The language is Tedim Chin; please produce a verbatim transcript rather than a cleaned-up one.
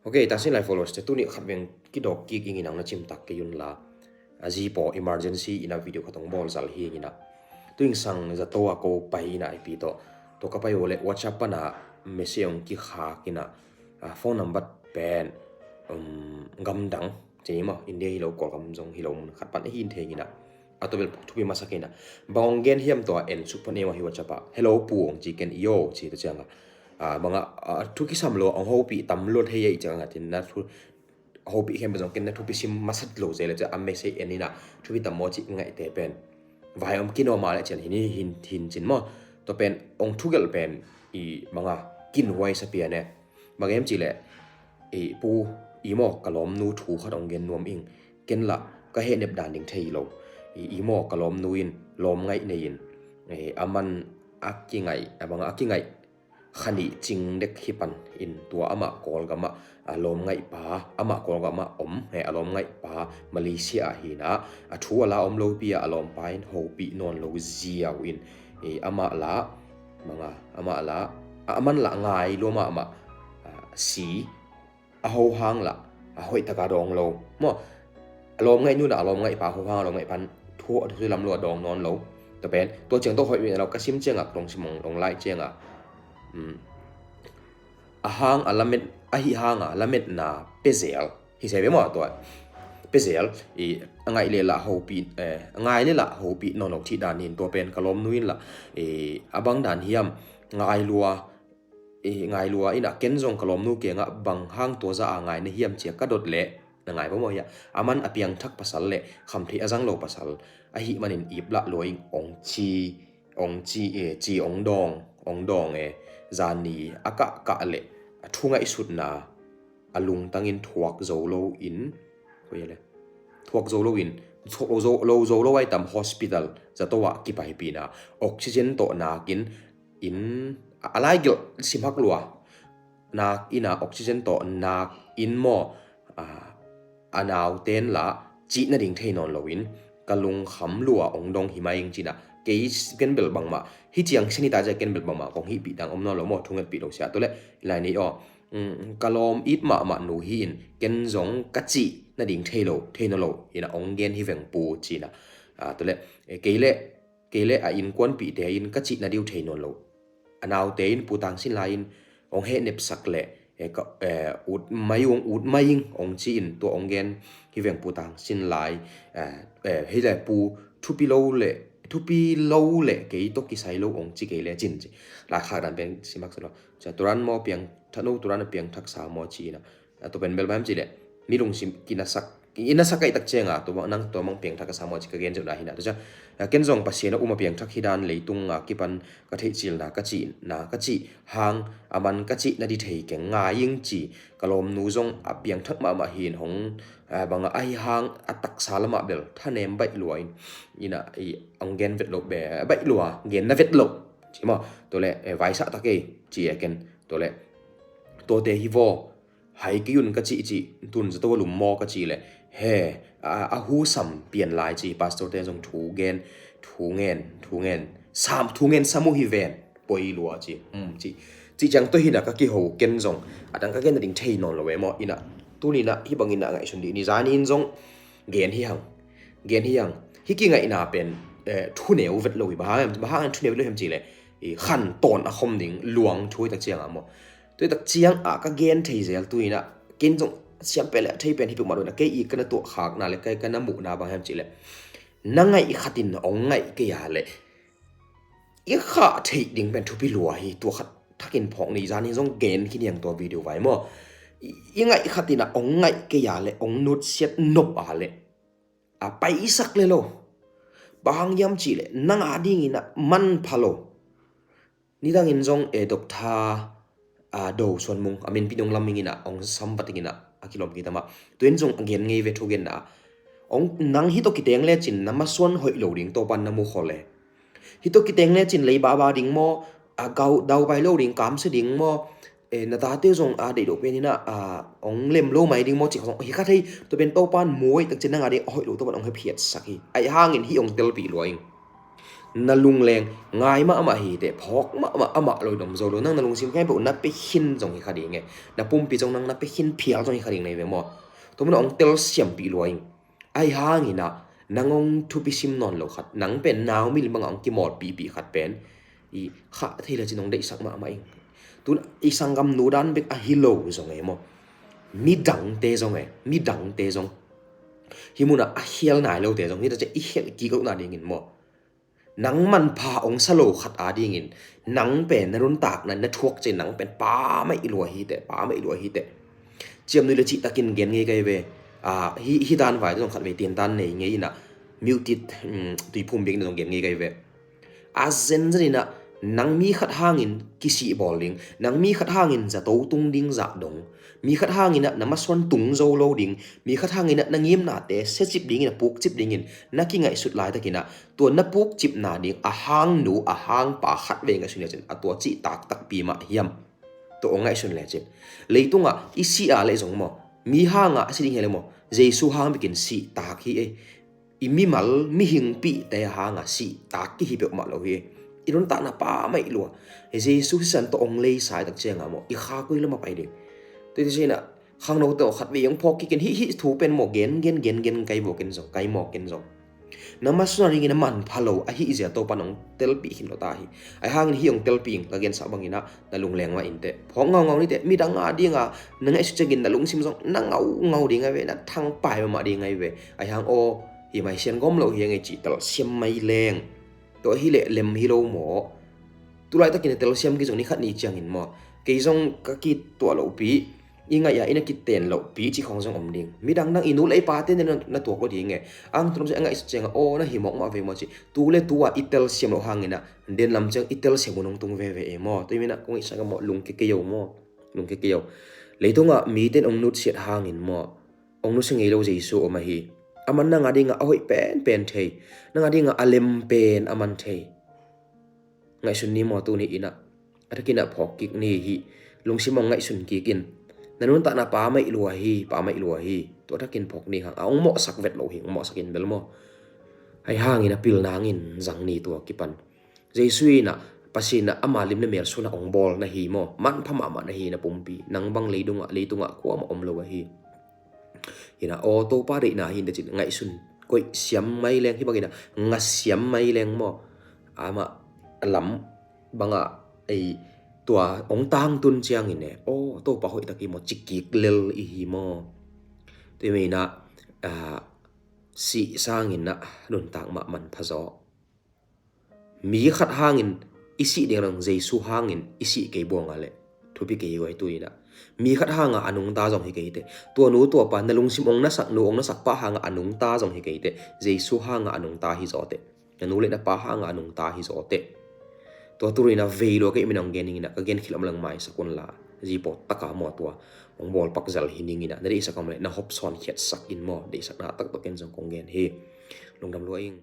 Ok, ta sin lai followers te, tuni khat veng kidok kik ing in ang na cimtak kei un la. A zi paw emergency ina video khat ong bawl zal hi ing ina. Tu ing sang zato a ko pai ina ipi tawh. Tua ka pai uh le WhatsApp pana message ong kikhak ina. A phone number pen, um, gamdang. Cini maw, India hi lo, Kawlgam zong hi lo, mun khat pan ahi in thei ing ina. A tua bel thupi masak ina. Bang ong gen hiam tua en suk pan ema hi WhatsApp a. Hello pu ong ci ken, iyo ci tua cianga. A, banga, a, thu kisam lo, ong hopih tam lo thei ei cianga tin na thu, hopih khem zong ken na thupi sim masat lo zel le cia a message en ina, thupi tam maw ci ngaihte pen. Vai om kin om a le cian hin, hin, hin cin maw. Tua pen, ong thugelh pen, i banga, kin huai sa pian e. Bang em ci le, i pu, i maw, ka lawmnu thu khat ong gen nuam ing. Ken la, ka hehnep dan ding thei lo. I, i maw, ka lawmnu in, lawm ngaih nei in. E, a man a kingaih, a banga a kingaih. Khanih cing dek hi pan in tua amah Kawlgam ah, a lawm ngaihpa, amah Kawlgam ah om, he, a lawm ngaihpa Malaysia ah hi na, a thu a la om lopi ah, a lawmpa in hopih nawn lo ziau in, e, amah la, manga, amah la, a, a man la ngai lua mahmah, a, si, a hohang la, a hoih taka dawng lo. Maw, a lawm ngaih nu la, a lawm ngaihpa hohang, a lawm ngaihpan thu, thu lam lua dawng nawn lo. Tua pen, tua ciang tawh hoih mi lo, ka sim cianga, ka dong sim ong, ong lai cianga. Um, a hang, a lamet, a hih hanga, lametna, pezel. Hi se ve maw tua. Pezel, i, a ngaih le la hopih, eh, a ngai le la hopih nawn lo thih dan in tua pen, ka lawmnu in la, i, a bang dan hiam, ngai lua, i, ngai lua ina ken zong ka lawmnu kiangah bang hang tua za a ngai na hiam cia ka dot leh, na ngai pah maw hia. A man a piangthak pasal le khamtheih a zang lo pasal ahih manin ip lah lua ing ong ci, ong ci, e, ci ong dawng, ong dawng e. Zani a kah kah le a thu ngaihsutna a lungtangin thuak zo lo in, koi le, thuak zo lo in, thuak lo zo, lo zo lo ai tam hospital zato ah kipaipihna, oxygen tawh nakin, in, a, a laigelh simhak lua. Nak ina oxygen tawh nak in maw, a, a naute'n la cih nading thei nawn loin, ka lungkham lua ong dong hi mai ing cina. Kei ken bel bangmah, hi ciang sanitizer ken bel bangmah kong hihpih dang om nawn lo maw, thungetpih lo sia. Tua le, lai ni aw, um, ka lawm it mahmah nu hi in, ken zong ka cih nading thei lo, thei nawn lo, ina ong gen hi veng pu cina. A, tua le, e, kei le, kei le a innkuanpihte in ka cih na diu thei nawn lo. A naute in Pu Tang Sin Lai in ong hehnepsak le, e, ka, e, ut mai ung, ut mai ing ong ci in tua ong gen hi veng Pu Tang Sin Lai, e, e, hi le pu thupi lo le, thupi lo le kei tawh kisai lo ong ci kei le cin ci. Lai khak dan pen simak sa lo. Cia turan maw piang thak no, turan a piang thak sa maw ci na. A, tua pen bel bang hiam ci le, mi lungsim kinasak, kinasak kaih tak cianga, tua bang nang tua mang piangthak ka sa maw ci ka gen zeuhna hi na. Tua cia, a, ken zong Pasian a um a piangthak hi dan leitung a kipan ka theihcilna ka cihna, ka cih hang, a man ka cih na di thei keng ngai ing ci, ka lawmnu zong a piangthak mahmah hi in hong, a, banga ahi hang a taksa lamah bel thanem baih lua in, ina, i, ong gen vet lo be, baih lua, gen na vet lo. Ci maw, tua le, e, vaisah ta kei, ci e ken, tua le, tuate hi vaw, hai kei un ka cih cih, tun zato a lum maw ka cih le, he, a, a hu sam pian lai ci, pastor te zong thu gen, thu ngen, thu ngen, sam, thu ngen sam uh hi ven, poi lua ci, um, ci, ci ciang tua hi na ka kiho ken zong, a dang ka gen na ding thei nawn lo e maw, ina, tuni na, hi bang ina ngaihsun dih, ni zan in zong, gen hi hang, gen hi hang, hi kingaihna pen, eh, thu neu vet lo hi, bang hang, bang hang thu neu vet lo hiam ci le, i khan tawn a khom ding, luang thu hi tak ciang a maw. Tua tak ciang a ka gen thei zel tu ina, ken zong siam peh le thei pen hi peuhmah lo ina, kei i ka na tuah khakna le, kei ka na muhna bang hiam ci le. Na ngaih khat in ong ngaih kei a le. I khah theih ding pen thupi lua hi, tua khat thakin phawk ni zan hi zong gen khin hiang tua video vai maw. I, i ngaih khat ina ong ngaih kei a le, ong nutsiat nop a le. A paisak le lo. Bang hang hiam ci le, nang a ding ina manpha lo. Nidangin zong e Doctor, a, Do Suan Mung, a minpi nung lam ing ina, ong sambat ing ina, a kilawm kei tama. Tuin zong a gen ngei ve thu genna. Ong nang hi tawh kiteng le cin, na masuan hoih lo ding, Topan na mu khol e. Hi tawh kiteng le cin, lei baba ding maw, a gau, dau pai lo ding, kamsia ding maw, e, na tate zong a deih lo pen ina, a, ong lem lo mai ding maw, cik zong hi kha thei, tua pen Topan muai tak cin nang a ding, a hoih lo Topan ong hephiat sak hi. Ai hangin hi ong telpih lua ing. Na lungleng ngai mahmah hi teh, phawk mahmah, amah lo in om zo lo. Nang na lungsim khempeuh na pia khin zong hi kha ding e. Na pumpi zong nang na pia khin phial zong hi kha ding na hi ve maw. Tua manin ah ong telsiampih lua ing. Ahi hangin ah nang ong thupi sim nawn lo khat, nang pen nau milim bangah ong kimawlpihpih khat pen i khah thei lecin ong deihsak mahmah ing. Tun i sanggamnu dan bek ahi lo zong e maw, midangte zong e, midangte zong, hih munah a khial nai lote zong, hih ta ciah i khialh kik lohna dingin maw, nang manpha ong sa lo khat adingin nang pen na nuntakna na thuak ciang nang pen pammaih lua hi teh, pammaih lua hi teh. Ciamnuih le cihtakin gen ngei kai ve. Ah, hih, hih dan vai zong khat vei tintan nei ngei in ah, mutit, um, tuiphum biakna zong gen ngei kai ve. A zenzen in ah nang mi khat hangin kisih bawl ding, nang mi khat hangin zato tung ding zah dong, mi khat hangin ah na masuan tung zo lo ding, mi khat hangin ah na ngimnate siacip dingin, a pukcip dingin na kingaihsut laitakin ah, tua na pukcipna ding a hangnu, a hangpa khat vei ngaihsun lecin a tua cihtak takpi mah hiam? Tua ong ngaihsun lecin, leitungah i si a leh zong maw, mi hangah a si ding hi a leh maw, Jesu hang bekin sihtak hi ei. I mimal mihingpihte hangah sihtak kihi peuhmah lo hi. I nuntakna pammaih lua. Jesu sisan tawh ong leisa i tak ciangah maw, i khakui lam a pai ding. Tua hi ciangin ah khangnote aw, khat vei ong phawk kik in, hih, hih thu pen maw, gen, gen, gen, gen kai vua ken zong, kai maw ken zong. Na masuan dingin a manpha lo ahih ziah Topa'n ong telpih khin lo ta hi. Ahi hangin hih ong telpih ing, ka gensak bangin ah na lungleng mah in teh. Phawk ngaungau ni teh, midang adinga na ngaihsut ciangin na lungsim zong na ngaungau ding ahi ve, na thangpai mahmah ding ahi ve. Ahi hang aw, hih mai sian gawm lo hi ing ei cih telsiam mai leng. Tua hi leh lem hi lo maw. Tulaitakin a telsiam kei zong ni khat ni ciangin maw, kei zong ka kituah lohpi, i ngaih a i na kiten lohpi cih khawng zong om ding. Midang dang i nu le i pate na, na tuak lo ding e. Ang tunom zong a ngaihsut ciangah aw, na hi mawkmah ve maw cih, tu le tu-a i telsiam loh hangin ah den lam ciang i telsiam hun hong tung veve e maw. Tua hi manin ah kong ngaihsak a maw, lungkia kei o maw, lungkia kei o. Leitungah mite in ong nutsiat hangin maw, ong nusia ngei lo Jesu om ahi. Aman nang adingah a hoih penpen thei, nang adingah a lem pen aman thei. Ngaihsun ni maw, tuni in ah a takin ah phawk kik ni hi. Lungsim ong ngaihsun kik in. Na nuntakna pammaih lua hi, pammaih lua hi. Tua takin phawk ni hang, a ong mawhsak vet lo hi, ong mawhsak in bel maw. Ahi hangin a pil nangin zang ni tua kipan. Jesu in ah, Pasian in ah ama lim le mel suan a ong bawl na hi maw, manpha mahmah na hi na pumpi. Nang bang leidungah, leitungah kuamah om lo ahi. In ah aw, Topa deihna hi in teh cin ngaihsun koih siam mai leng, hih bangin ah nga siam mai leng maw. Amah a lam bangah ei, tua ong tangtun ciangin e, aw, Topa hoih tak hi maw, ci kik lel i hi maw. Tua hi manin ah, ah, sih sangin ah nuntak mah manpha zaw. Mi khat hangin i sih ding a dong, Jesu hangin i sih kei buang a leh thupi kei hi guai. Tu in ah mi khat hangah a nungta zong hi kei teh. Tua nu tua pa, na lungsim ong nasak nu, ong nasak pa hangah a nungta zong hi kei teh. Jesu hangah a nungta hi zaw teh. Na nu le na pa hangah a nungta hi zaw teh. Tua tu in ah vei lua kei min ong gen ning in ah, ka gen khilh om leng maisak un la, zi pawt taka maw, tua ong bawlpak zel hi ning in ah, na deihsak om leh na hopsawn khiatsak in maw, deihsakna taktak in zong kong gen hi. Lungdam lua ing.